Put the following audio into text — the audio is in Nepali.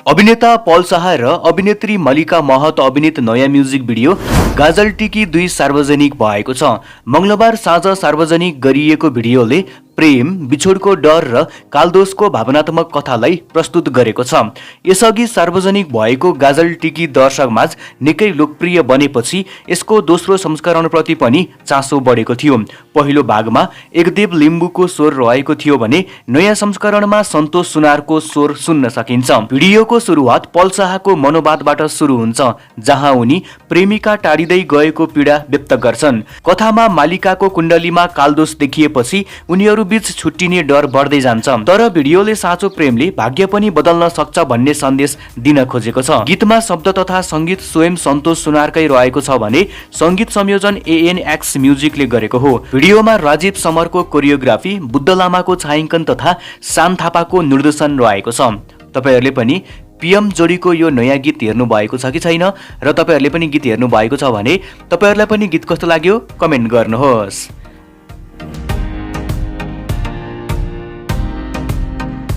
अभिनेता पल शाह र अभिनेत्री मल्लिका महत अभिनीत नयाँ म्युजिक भिडियो गाजल टिकी 2 सार्वजनिक भएको छ। मंगलबार साँझ सार्वजनिक गरिएको भिडियोले प्रेम, बिछोडको डर र कालदोषको भावनात्मक कथालाई प्रस्तुत गरेको छ। यसअघि सार्वजनिक भएको गाजल टिकी दर्शकमाझ निकै लोकप्रिय बनेपछि यसको दोस्रो संस्करणप्रति पनि चासो बढेको थियो। पहिलो भागमा एकदेव लिम्बुको स्वर रहेको थियो भने नयाँ संस्करणमा सन्तोष सुनारको स्वर सुन्न सकिन्छ। भिडियोको सुरुवात पल शाहको मनोवादबाट सुरु हुन्छ, जहाँ उनी प्रेमिका टाढिँदै गएको पीडा व्यक्त गर्छन्। कथामा मालिकाको कुण्डलीमा कालदोष देखिएपछि उनीहरू बीच छुट्टिने डर बढ्दै जान्छ, तर भिडियोले साँचो प्रेमले भाग्य पनि बदल्न सक्छ भन्ने सन्देश दिन खोजेको छ। गीतमा शब्द तथा संगीत स्वयं सन्तोष सुनारकै रहेको छ भने संगीत संयोजन ANX म्युजिकले गरेको हो। भिडियोमा राजीव समरको कोरियोग्राफी, बुद्ध लामाको छायाङ्कन तथा शान थापाको निर्देशन रहेको छ। तपाईहरुले पनि PM जोडीको यो नयाँ गीत हेर्नु भएको छ कि छैन र तपाईहरुले पनि गीत हेर्नु भएको छ भने तपाईहरुलाई पनि गीत कस्तो लाग्यो कमेन्ट गर्नुहोस्।